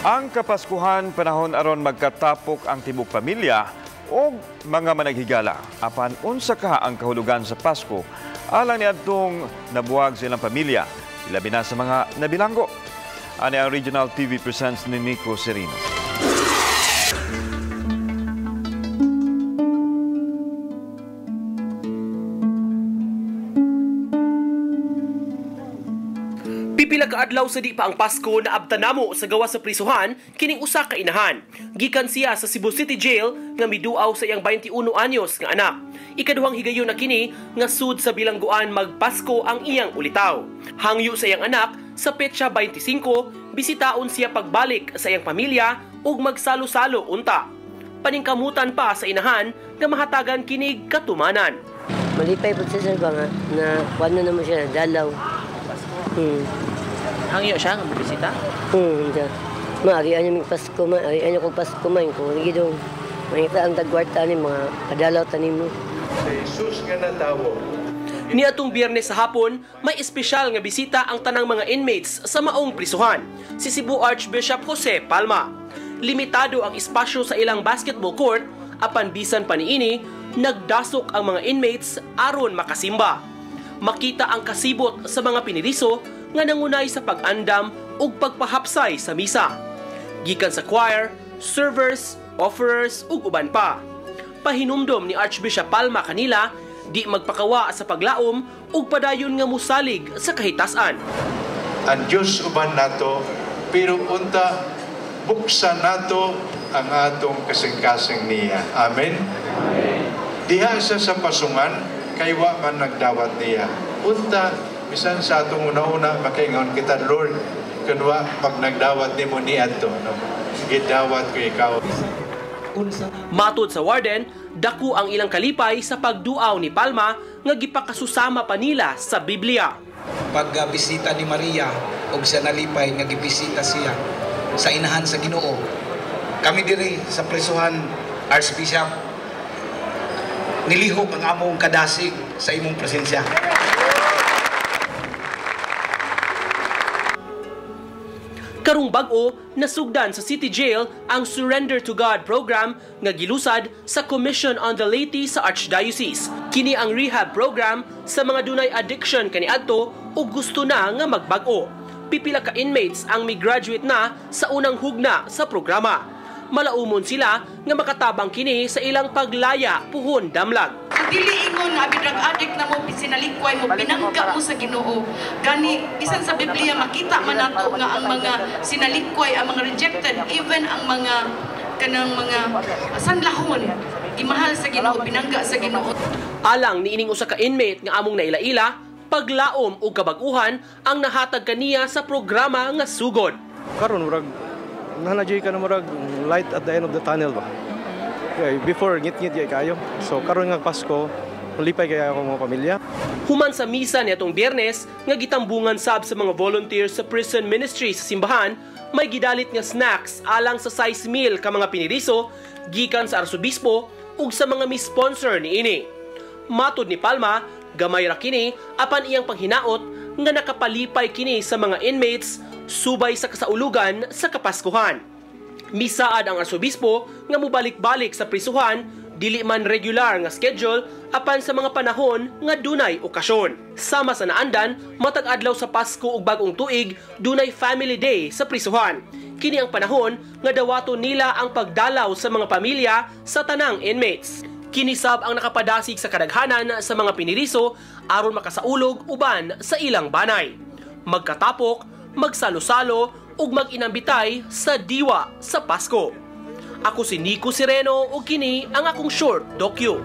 Ang Kapaskuhan panahon aron magkatapok ang tibok pamilya o mga managhigala. Apan unsa ka ang kahulugan sa Pasko alang niadtong nabuwag sa ilang pamilya, ilabi na sa mga nabilanggo. Ani ang Regional TV presents ni Nico Serino. Pipila ka adlaw sa di pa ang Pasko na abta namo sa gawas sa prisuhan kining usa ka inahan. Gikan siya sa Cebu City Jail nga miduaw sa iyang 21 anyos nga anak. Ikaduhang higayon na kini nga sud sa bilangguan magpasko ang iyang ulitaw. Hangyo sa iyang anak sa petsa 25, bisitaon siya pagbalik sa iyang pamilya ug magsalo-salo unta. Paningkamutan pa sa inahan nga mahatagan kinig katumanan. Malipay po siya ba nga na kuno naman siya dalaw. Hangyo siya nga bisita? Maarian niya mig Pasko, maarian niya kog Pasko man ko gidong. Mangita ang tagkwarta ni mga kadalaw tanim mo. Si Jesus nga natawo. Niadtong Biyernes sa hapon, may espesyal nga bisita ang tanang mga inmates sa maong prisuhan, si Cebu Archbishop Jose Palma. Limitado ang espasyo sa ilang basketball court, apan bisan pa niini, nagdasok ang mga inmates aron makasimba. Makita ang kasibot sa mga piniriso nga nangunay sa pag-andam ug pagpahapsay sa misa. Gikan sa choir, servers, offerers ug uban pa. Pahinumdom ni Archbishop Palma kanila di magpakawa sa paglaom ug padayon nga musalig sa kahitasan. Ang Dios uban nato, pero unta buksan nato ang atong kasing-kasing niya. Amen. Amen. Diha siya sa pasungan, kay wa man nagdawat niya. Unta bisan sa atong una-una makaingon kita, Lord, kunwa pag nagdawat nimo niadto, no? Gidawat ko ikaw. Matod sa warden, dako ang ilang kalipay sa pagduaw ni Palma nga gipakasusama pa nila sa Biblia. Pagbisita ni Maria og sa nalipay nga gibisita siya sa inahan sa Ginoo. Kami diri sa presuhan, Archbishop, nilihok ang among kadasig sa imong presensya. Karong bag-o, nasugdan sa City Jail ang Surrender to God program nga gilusad sa Commission on the Laity sa Archdiocese. Kini ang rehab program sa mga dunay addiction kaniadto ug gusto na nga magbag-o. Pipila ka inmates ang mi-graduate na sa unang hugna sa programa. Malaumon sila nga makatabang kini sa ilang paglaya puhon damlag. Dili ingon nga abi drug addict na mo, sinalikway mo, binangga mo sa Ginoo. Gani bisan sa Biblia makita man nato nga ang mga sinalikway, ang mga rejected, even ang mga kanang mga sanlahon, gimahal sa Ginoo, binangga sa Ginoo. Alang niining usa ka inmate nga among naila-ila, paglaom ug kabag-uhan ang nahatag kaniya sa programa nga sugod. Karon murag nanadyoy ka na murag light at the end of the tunnel ba. Okay, before ngit-ngit gyud kayo. So karon nga Pasko, malipay kay ako mga pamilya. Human sa misa niadtong Biyernes nga gitambungan sab sa mga volunteers sa prison ministry sa simbahan, may gidalit nga snacks alang sa 6,000 ka mga piniriso gikan sa arsobispo ug sa mga mi-sponsor niini. Matod ni Palma, gamay ra kini apan iyang panghinaot nga nakapalipay kini sa mga inmates subay sa kasaulugan sa Kapaskuhan. Misaad ang arsobispo nga mubalik-balik sa prisuhan, dili man regular nga schedule apan sa mga panahon nga dunay okasyon. Sama sa naandan, matag adlaw sa Pasko ug Bagong Tuig, dunay Family Day sa prisuhan. Kini ang panahon nga dawaton nila ang pagdalaw sa mga pamilya sa tanang inmates. Kini sab ang nakapadasig sa kadaghanan sa mga piniriso aron makasaulog uban sa ilang banay. Magkatapok, magsalo-salo ug mag-inambitay sa diwa sa Pasko. Ako si Nico Sereno ug kini ang akong short docu.